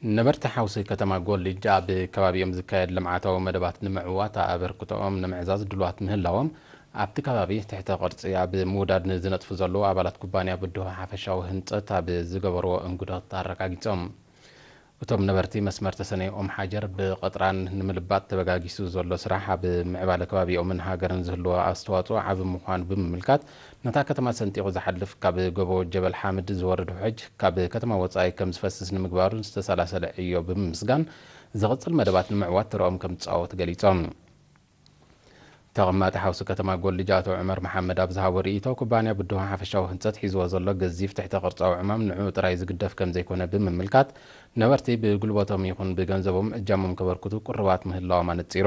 ነበርቲ ሓውሲ ከተማ ጎልጅ ኣብ ከባቢኦም ዝካየድ ልምዓታዊ መደባት ንምዕዋት ኣበርክቶኦም ንምዕዛዝ ድልዋት ምህላዎም ኣብቲ ከባቢ ትሕተ ቅርጺ ኣብ ምውዳድ ንዝነጥፉ ዘለዉ ኣባላት ኩባንያ ብድሆ ሓፈሻዊ ህንጸት ኣብ ዝገበርዎ እንግዶት ኣረጋጊጾም። እቶም ነበርቲ መስመር ተሰነይ ኦም ሓጀር ብቐጥራን ንምልባጥ ተበጋጊሱ ዘሎ ስራሕ ኣብ ምዕባለ ከባቢኦምን ሃገርን ዝህልዎ ኣስተዋፅኦ ዓቢ ምዃኑ ብምምልካት ነታ ከተማ ሰንጢቑ ዝሓልፍ ካብ ጎቦ ጀበል ሓምድ ዝወርድ ውሕጅ ካብ ከተማ ወፃኢ ከም ዝፈስስ ንምግባሩን ዝተሰላሰለ ዕዮ ብምምስጋን ዝቕፅል መደባት ንምዕዋት ተረኦም ከም ዝፃወት ገሊፆም። ተቐማጢ ሓውሲ ከተማ ጎልጅ ኣቶ ዑመር መሓመድ ኣብ ዝሃቦ ርእይቶ ኩባንያ ብድሆ ሓፈሻዊ ህንፀት ሒዝዎ ዘሎ ገዚፍ ትሕተ ቅርፃዊ ዕማም ንዕኡ ጥራይ ዝግደፍ ከም ዘይኮነ ብምምልካት ነበርቲ ብጉልበቶም ይኹን ብገንዘቦም እጃሞም ከበርክቱ ቅሩባት ምህላዎም ኣነፂሩ።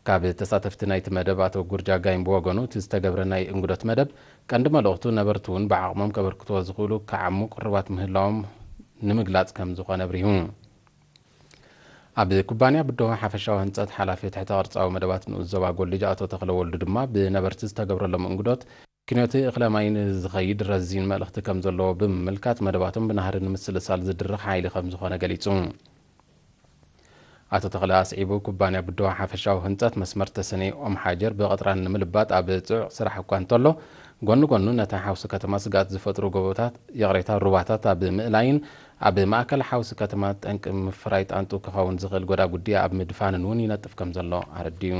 ካብ ተሳተፍቲ ናይቲ መደብ ኣቶ ጉርጃ ጋይም ብወገኑ እቲ ዝተገብረ ናይ እንግዶት መደብ ቀንዲ መልእኽቱ ነበርቲ እውን ብዓቕሞም ከበርክትዎ ዝኽእሉ ክዓሙ ቅሩባት ምህላዎም ንምግላፅ ከም ዝኾነ ኣብሪሁ። ኣብ ኩባንያ ብድሆ ሓፈሻዊ ህንፀት ሓላፊ ትሕተ ቅርፃዊ መደባት ንኡስ ዞባ ጎልጅ ኣቶ ተኽለ ወልዱ ድማ ብነበርቲ ዝተገብረሎም እንግዶት ክንዮቲ እኽለ ማይ ንዝኸይድ ረዚን መልእኽቲ ከም ዘለዎ ብምምልካት መደባቶም ብናህሪ ንምስልሳል ዝድርኽ ሓይሊ ከም ዝኾነ ገሊፁ። ኣቶ ተኽለ ኣስዒቡ ኩባንያ ብድሆ ሓፈሻዊ ህንፀት መስመር ተሰነይ ኦም ሓጀር ብቐጥራን ንምልባጥ ኣብ ፅዑቕ ስራሕ እኳ እንተሎ ጎኒ ጎኑ ነታ ሓውሲ ከተማ ስግኣት ዝፈጥሩ ጎቦታት ይቕሬታ ሩባታት ኣብ ምእላይን ኣብ ማእከል ሓውሲ ከተማ ጠንቂ ምፍራይ ጣንጡ ክኸውን ዝኽእል ጎዳጉዲ ኣብ ምድፋንን እውን ይነጥፍ ከም ዘሎ ኣረዲኡ።